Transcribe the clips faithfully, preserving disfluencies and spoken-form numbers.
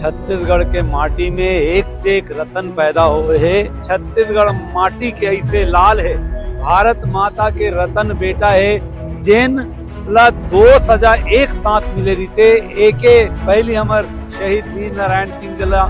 छत्तीसगढ़ के माटी में एक से एक रतन पैदा होए हे। छत्तीसगढ़ माटी के ऐसे लाल हे, भारत माता के रतन बेटा हे, जेन ला दो सजा एक साथ मिले रहिते। एके पहली हमर शहीद वीर नारायण सिंह जी ला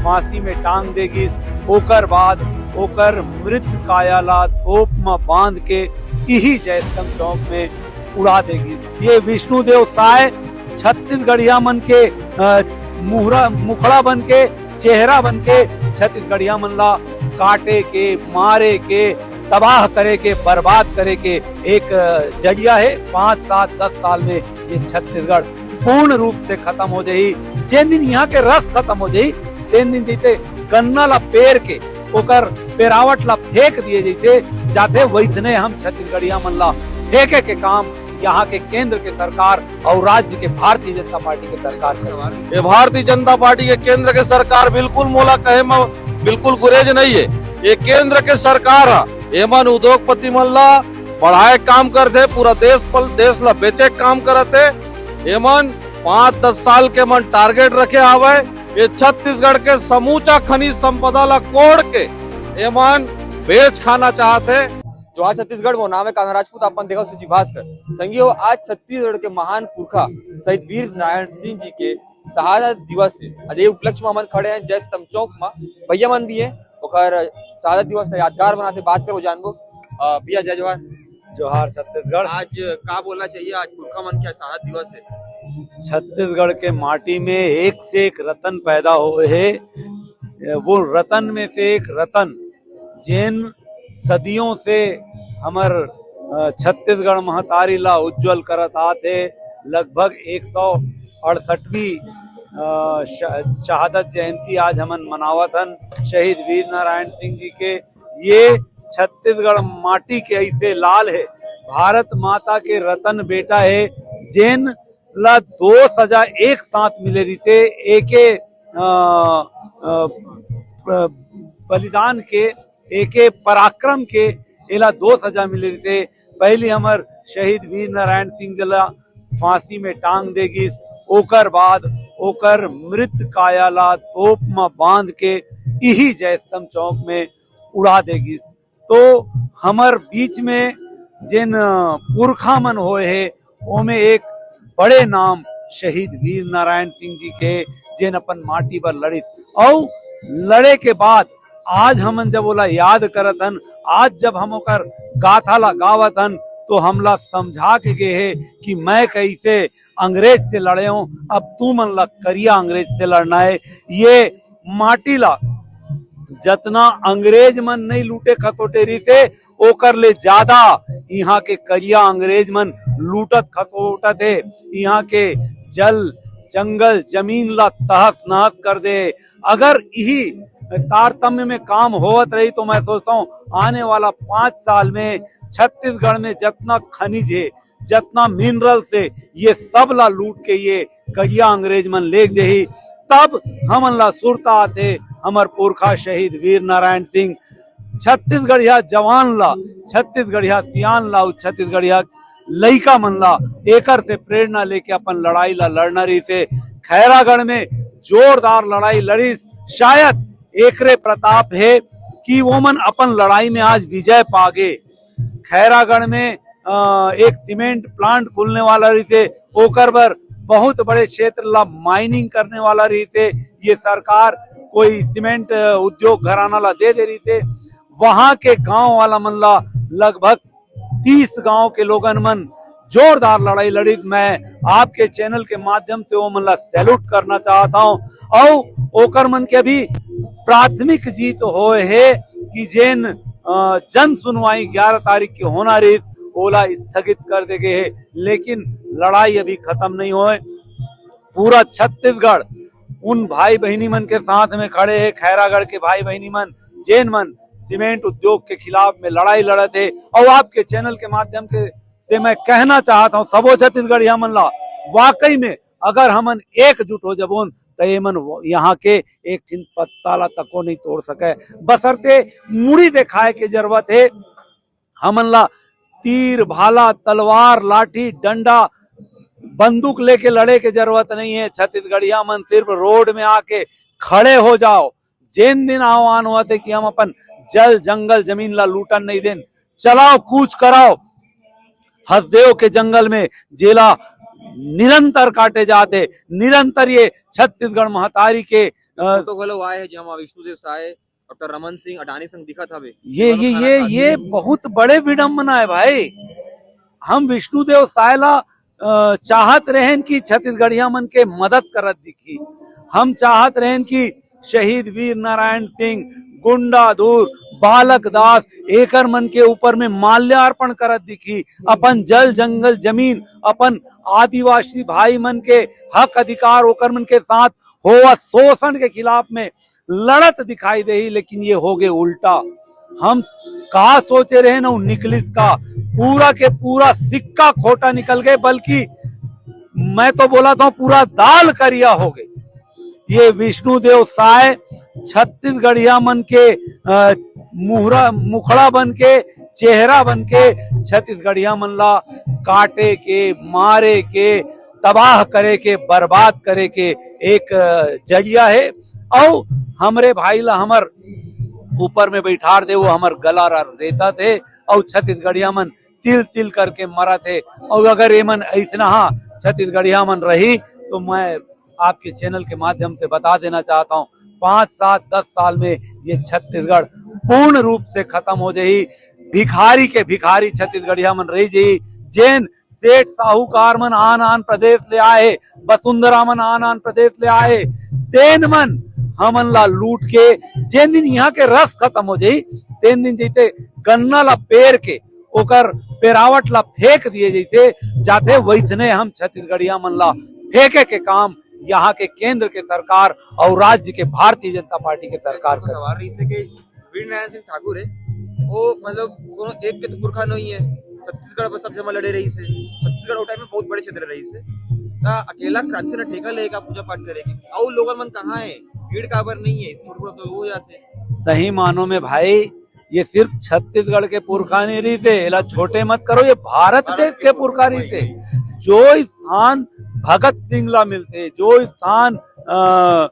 फांसी में टांग दे गिस, ओकर बाद ओकर मृत काया ला तोप म बांध के इही जयस्तंभ चौक में उड़ा दे गिस। ये विष्णुदेव साय छत्तीसगढ़िया मन के, अ, मुहरा, मुखड़ा बन के, चेहरा बन के छत्तीसगढ़िया मन ला काटे के, मारे के, तबाह करे के, बर्बाद करे के एक, अ, जरिया हे। पाँच, सात, दस साल में ये छत्तीसगढ़ पूर्ण रूप से खत्म हो जाही। जेन दिन यहाँ के रस खत्म हो जाही, तेन दिन जैसे गन्ना ला पेर के ओकर पेरावट ला फेंक दिए जैसे जाथे, वैसने हम छत्तीसगढ़िया मन ला फेंके के काम यहाँ के केंद्र के सरकार और राज्य के भारतीय जनता पार्टी के सरकार करे। ये भारतीय जनता पार्टी के केंद्र के सरकार बिल्कुल मोला कहे में बिल्कुल गुरेज नहीं है। ये केंद्र के सरकार ह, एमन उद्योगपति मन ला बढ़ाए काम करथे, पूरा देश पर, देश ला बेचे काम करत हे। एमन पाँच दस साल के मन टारगेट रखे हावय। ये छत्तीसगढ़ के समूचा खनिज संपदा ला कोड़ के एमन बेच खाना चाहत हे। जोहार छत्तीसगढ़, मोर नाम है कान्हा राजपूत, आप मन देखत हो सूची भास्कर। संगी हो, आज छत्तीसगढ़ के महान पुरखा शहीद वीर नारायण सिंह जी के शहादत दिवस है। आज ये उपलक्ष्य में हमन खड़े हैं जयस्तंभ चौक में, भैया मन भी हैं, ओकर शहादत दिवस का यादगार बनाते बात करो जानबो। अ, भैया जय जोहार। जोहार छत्तीसगढ़। आज का बोलना चाहिए, आज पुरखा मन के शहादत दिवस है। छत्तीसगढ़ के माटी में एक से एक रतन पैदा होए हे, वो रतन में से एक रतन जेन सदियों से हमर, अ, छत्तीसगढ़ महतारी ला उज्जवल करत आत हे। लगभग एक सौ अड़सठवीं, अ, श-, शहादत जयंती आज हमन मनावत हन शहीद वीर नारायण सिंह जी के। ये छत्तीसगढ़ माटी के ऐसे लाल हे, भारत माता के रतन बेटा हे, जेन ला दो सजा एक साथ मिले रहिते, एके, अ, अ, अ, बलिदान के, एके पराक्रम के, एला दो सजा मिले रहिते। पहली हमर शहीद वीर नारायण सिंह जी ला फांसी में टांग दे गिस, ओकर बाद ओकर मृत काया ला तोप म बांध के इही जयस्तंभ चौक में उड़ा दे गिस। तो हमर बीच में जेन, अ, पुरखा मन होए हे, ओमे एक बड़े नाम शहीद वीर नारायण सिंह जी के, जेन अपन माटी बर लड़िस। अउ लड़े के बाद आज हमन जब ओला याद करत हन, आज जब हम ओकर गाथा ला गावत हन, तो हमला समझा के गे हे कि मैं कैसे अंग्रेज से लड़े हूँ, अब तू मन ला करिया अंग्रेज से लड़ना है। ये माटी ला जतना अंग्रेज मन नहीं लूटे खसोटे रहिसे, ओकर ले ज्यादा इहाँ के करिया अंग्रेज मन लूटत खसोटत हे। इहाँ के जल, जंगल, जमीन ला तहस नहस कर दे। अगर इही तारतम्य में काम होवत रही तो मैं सोचता हूँ आने वाला पाँच साल में छत्तीसगढ़ में जतना खनिज हे, जतना मिनरल से ये सब ला लूट के ये करिया अंग्रेज मन लेग जही, तब हमन ला सुरता आथे हमर पुरखा शहीद वीर नारायण सिंह। छत्तीसगढ़िया जवान ला, छत्तीसगढ़िया सियान ला, अउ छत्तीसगढ़िया लइका मन ला एकर से प्रेरणा लेके अपन लड़ाई ला लड़ना रहिसे। खैरागढ़ में जोरदार लड़ाई लड़िस, शायद एकरे प्रताप हे कि वो मन अपन लड़ाई में आज विजय पागे। खैरागढ़ में, अ, एक सीमेंट प्लांट खुलने वाला रहिसे, ओकर बर बहुत बड़े क्षेत्र ला माइनिंग करने वाला रहिसे, ये सरकार कोई सीमेंट, अ, उद्योग घराना ला दे दे रहिसे। वहां के गांव वाला मन ला, लगभग तीस गांव के लोगन मन जोरदार लड़ाई लड़िस। मैं आपके चैनल के माध्यम से वो मन ला सैल्यूट करना चाहता हूं। अउ ओकर मन के अभी प्राथमिक जीत होए हे कि जेन, अ, जन सुनवाई ग्यारह तारीख के होना रहिस, ओला स्थगित कर दे गे हे, लेकिन लड़ाई अभी खत्म नहीं होए। पूरा छत्तीसगढ़ उन भाई बहिनी मन के साथ में खड़े हे, खैरागढ़ के भाई बहिनी मन, जेन मन सीमेंट उद्योग के खिलाफ में लड़ाई लड़त हे। अउ आपके चैनल के माध्यम के, से मैं कहना चाहता हूँ सबो छत्तीसगढ़िया मन ला, वाकई में अगर हमन एकजुट हो जबोन त ये मन वो, यहाँ के एक ठिन पत्ता ला तको नहीं तोड़ सके। बसरते मुड़ी दिखाए के जरूरत हे। हमन ला तीर, भाला, तलवार, लाठी, डंडा, बंदूक लेके लड़े के जरूरत नहीं है। छत्तीसगढ़िया मन सिर्फ रोड में आके खड़े हो जाओ। जेन दिन आह्वान होवत हे कि हम अपन जल, जंगल, जमीन ला लूटन नहीं देन, चलाओ, कूच कराओ। हसदेव के जंगल में जेला निरंतर काटे जात हे, निरंतर ये छत्तीसगढ़ महतारी के, अ, फोटो घलो आए हे, जेमा विष्णुदेव साय, डॉक्टर रमन सिंह, अडानी संग दिखत हवे। ये, ये, ये, ये बहुत बड़े विडंबना है भाई। हम विष्णुदेव साय ला, अ, चाहत रहेन कि छत्तीसगढ़िया मन के मदद करत दिखी। हम चाहत रहेन कि शहीद वीर नारायण सिंह, गुंडाधुर, बालक दास, एकर मन के ऊपर में माल्यार्पण करत दिखी। अपन जल, जंगल, जमीन, अपन आदिवासी भाई मन के हक अधिकार, ओकर मन के साथ होवत शोषण के खिलाफ में लड़त दिखाई देही, लेकिन ये होगे उल्टा। हम का सोचे रहेन अउ निकलिस का, पूरा के पूरा सिक्का खोटा निकल गए, बल्कि मैं तो बोलत हूँ पूरा दाल करिया होगे। ये विष्णुदेव साय छत्तीसगढ़िया मन के, अ, मुहरा, मुखड़ा बन के, चेहरा बन के छत्तीसगढ़िया मन ला काटे के, मारे के, तबाह करे के, बर्बाद करे के एक, अ, जरिया हे। अउ हमरे भाई ला हमर ऊपर में बैठार दे, वो हमर गला ला रेतत हे, अउ छत्तीसगढ़िया मन तिल तिल करके मरत हे। अउ अगर एमन अइसनहा छत्तीसगढ़िया मन रही, तो मैं आपके चैनल के माध्यम से बता देना चाहता हूँ, पाँच, सात, दस साल में ये छत्तीसगढ़ पूर्ण रूप से खत्म हो जाही। भिखारी के भिखारी छत्तीसगढ़िया मन रही जाही। जेन सेठ साहूकार मन आन आन प्रदेश ले आए, वसुंधरा मन आन आन प्रदेश ले आए, तेन मन हमन ला लूट के, जेन दिन यहाँ के रस खत्म हो जाही, तेन दिन जैसे गन्ना ला पेर के ओकर पेरावट ला फेंक दिए जैसे जाथे, वैसने हम छत्तीसगढ़िया मन ला फेंके के काम यहाँ के केंद्र के सरकार अउ राज्य के भारतीय जनता पार्टी के सरकार करही। सवाल रहिसे कि वीर नारायण सिंह ठाकुर हे, वो मतलब कोनो एक के तो पुरखा नहीं है, छत्तीसगढ़ पर सब जमा लड़े रहिसे। छत्तीसगढ़ वो टाइम में बहुत बड़े क्षेत्र रहिसे, त अकेला क्रांति सेना ठेका लेगा पूजा पाठ करे के, अउ लोगन मन कहाँ है, भीड़ काबर नहीं है, इस छोट मोट तो हो जाते हैं। सही मानों में भाई, ये सिर्फ छत्तीसगढ़ के पुरखा नहीं रहिसे, एला छोटे मत करो, ये भारत देश के पुरखा रहिसे। जो स्थान भगत सिंह ला मिलथे, जो स्थान, अ,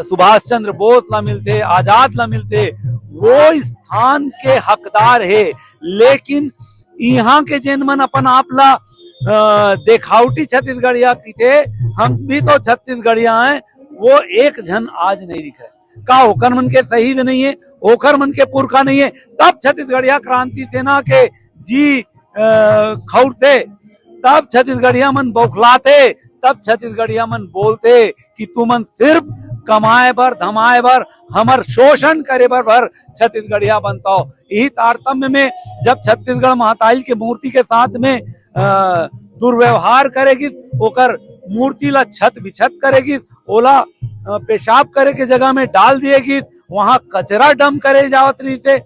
सुभाष चंद्र बोस ला मिलथे, आजाद ला मिलथे, वो स्थान के हकदार हे। लेकिन यहाँ के जेन मन अपन आप ला, अ, देखावटी छत्तीसगढ़िया कहिथे, हम भी तो छत्तीसगढ़िया हैं, वो एक झन आज नहीं दिखे। का ओकर मन के शहीद नहीं है, ओकर मन के पुरखा नहीं है? तब छत्तीसगढ़िया क्रांति सेना के जी, अ, खौरथे, तब छत्तीसगढ़िया मन बौखलाथे, तब छत्तीसगढ़िया मन बोलथे कि तुमन सिर्फ कमाए बर, धमाए बर, हमर शोषण करे बर भर छत्तीसगढ़िया बनता हो। यही तारतम्य में जब छत्तीसगढ़ महतारी के मूर्ति के साथ में, अ, दुर्व्यवहार करे गिस, ओकर मूर्ति ला छत विछत करे गिस, ओला, अ, पेशाब करे के जगह में डाल दिए गिस, वहां कचरा डंप करे जावत रहिसे,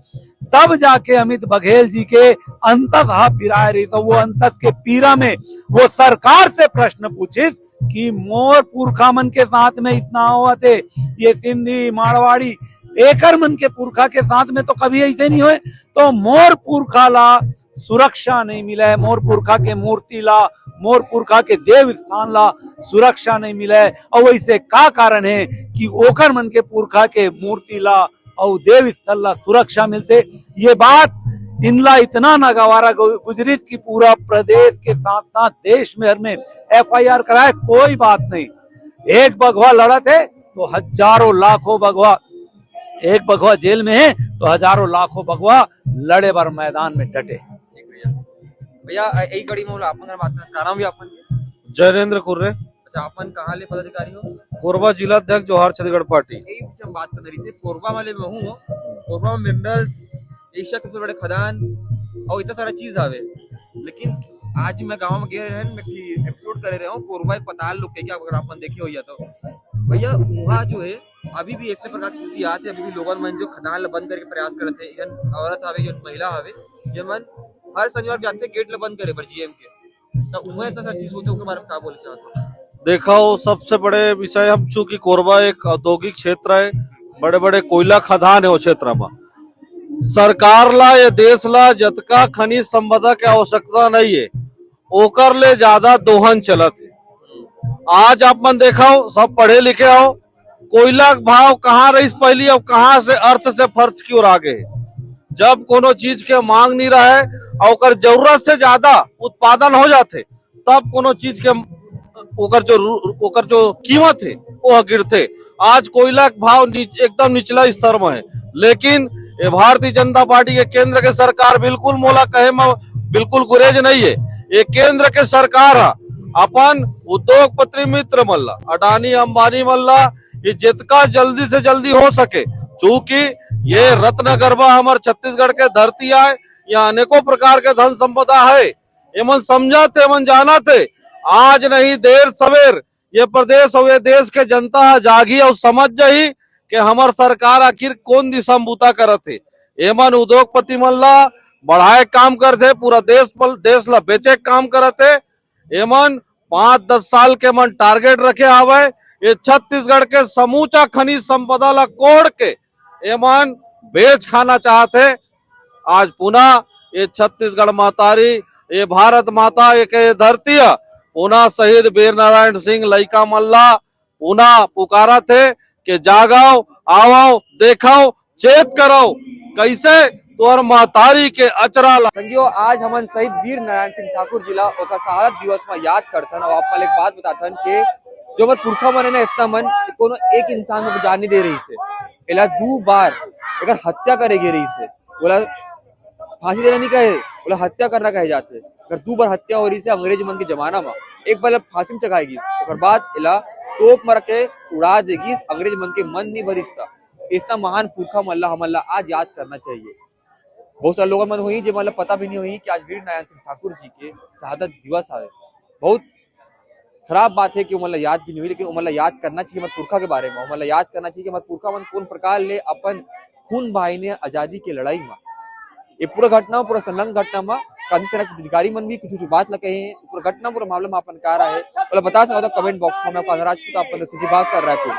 तब जाके अमित बघेल जी के अंतस हा पिराए रहिस। तो वो अंतस के पीरा में वो सरकार से प्रश्न पूछिस कि मोर पुरखा मन के साथ में इतना होवत हे, ये सिंधी, मारवाड़ी, एकर मन के पुरखा के साथ में तो कभी ऐसे नहीं होए, तो मोर पुरखा ला सुरक्षा नहीं मिले, मोर पुरखा के मूर्ति ला, मोर पुरखा के देव स्थान ला सुरक्षा नहीं मिले, अउ ऐसे का कारण है कि ओकर मन के पुरखा के मूर्ति ला अउ देव स्थल ला सुरक्षा मिलथे? ये बात इनला इतना नागवारा गु-, गुजरिस कि पूरा प्रदेश के साथ साथ देश में हर में एफ आई आर कराए, कोई बात नहीं। एक बघवा लड़त हे तो हजारों लाखों बघवा, एक बघवा जेल में है तो हजारों लाखों बघवा लड़े बर मैदान में डटे। ठीक भैया। भैया, अ, एक कड़ी में बोला, अपन अगर बात करें, का नाम भैया अपन? जैनेंद्र कुर्रे। अच्छा, अपन कहाँ ले पदाधिकारी हो? कोरबा जिला अध्यक्ष, जोहार छत्तीसगढ़ पार्टी। यही पीछे हम बात करने रहिसे, कोरबा वाले में हूँ, कोरबा में मिनरल्स, एशिया सबसे बड़े खदान और इतना सारा चीज आवे। लेकिन आज मैं गांव में गए रहन, मैं एपिसोड करे रहे हूँ, कोरबा एक पताल लोग के, क्या अगर अपन देखे हो या तो। भैया, वहाँ जो है, अभी भी ऐसे प्रकार की स्थिति आती है, अभी भी लोगन मन जो खदान ला बंद करे के प्रयास करत हे, जन औरत हवे, जन महिला हवे, जे मन हर शनिवार जाथे गेट ला बंद करे बर जी एम के, तो वह ऐसा चीज होते, ओकर बारे में का बोले चाहत हो? देखा हो, सबसे बड़े विषय हम, चूंकि कोरबा एक औद्योगिक क्षेत्र है, बड़े बड़े कोयला खदान है वो क्षेत्र में, सरकार ला, ये देश ला जतका खनिज संपदा के आवश्यकता नहीं है, ओकर ले ज्यादा दोहन चलत हे। आज आप मन देखव, सब पढ़े लिखे हो, कोयला के भाव कहाँ रहिस पहली, अब कहाँ से अर्थ से फर्श की ओर आ गए। जब कोनो चीज के मांग नहीं रहे और ओकर जरूरत से ज्यादा उत्पादन हो जाथे, तब कोनो चीज के ओकर जो रू-, ओकर जो कीमत है, वो गिरथे। आज कोयला के भाव नीच-, एकदम निचला स्तर में है, लेकिन ये भारतीय जनता पार्टी के केंद्र के सरकार, बिल्कुल मोला कहे में बिल्कुल गुरेज नहीं है। ये केंद्र के सरकार ह अपन उद्योगपति मित्र मन ला, अडानी अंबानी मन ला, ये जितका जल्दी से जल्दी हो सके, चूंकि ये रत्न गर्भा हमर छत्तीसगढ़ के धरती आय, यहाँ अनेकों प्रकार के धन संपदा है। एमन समझत हे, एमन जानत हे, आज नहीं देर सवेर ये प्रदेश और ये देश के जनता ह जागही और समझ जाही कि हमर सरकार आखिर कौन दिशा में बूता करत हे। एमन उद्योगपति मन ला बढ़ाए के काम करथे, पूरा देश पर, देश ला बेचे के काम करत हे। एमन पाँच दस साल के मन टारगेट रखे हवय। ये छत्तीसगढ़ के समूचा खनिज संपदा ला कोड़ के एमन बेच खाना चाहत हे। आज पुनः ये छत्तीसगढ़ महतारी, ये भारत माता, ये के धरती ह पुनः शहीद वीर नारायण सिंह लइका मन ला पुनः पुकारत हे कि जागव, आवव, देखव, चेत करव, कैसे तोर महतारी के अचरा ला। संगियो, आज हमन शहीद वीर नारायण सिंह ठाकुर जी ला ओकर शहादत दिवस म याद करथन। और आप मन एक बात बताथन कि जो हमर पुरखा मन हे ना, इतना मन कोनो एक इंसान में जान नहीं दे रहिस हे, एला दू बार एकर हत्या करे गे रहिस हे। ओला फांसी देना नहीं कहे, ओला हत्या करना कहे जाथे। अगर दू बार हत्या हो रहिस हे अंग्रेज मन के जमाना में, एक बार फांसी में चघाए गिस, ओकर बाद एला तोप मार के उड़ा दे गिस, अंग्रेज मन के मन नहीं भरिस था। इतना महान पुरखा मन ला हमन ला आज याद करना चाहिए। बहुत सारे लोगन मन होही जे मन ला पता भी नहीं होही कि आज वीर नारायण सिंह ठाकुर जी के शहादत दिवस हवे। बहुत खराब बात है कि ओमन ला याद भी नहीं होही, लेकिन ओमन ला याद करना चाहिए हमर पुरखा के बारे में। ओमन ला याद करना चाहिए कि हमर पुरखा मन कौन प्रकार ले अपन खून बहाईन आजादी के लड़ाई में। ये पूरा घटना, पूरा संलग्न घटना में गांधी सेना के अधिकारी मन भी कुछ कुछ बात ला कहे हैं। पूरा घटना, पूरा मामला में अपन का राय है, ओला बता सकत हो कमेंट बॉक्स में। मैं आपका अनुराज पुता, अपन से जी भास्कर, रायपुर।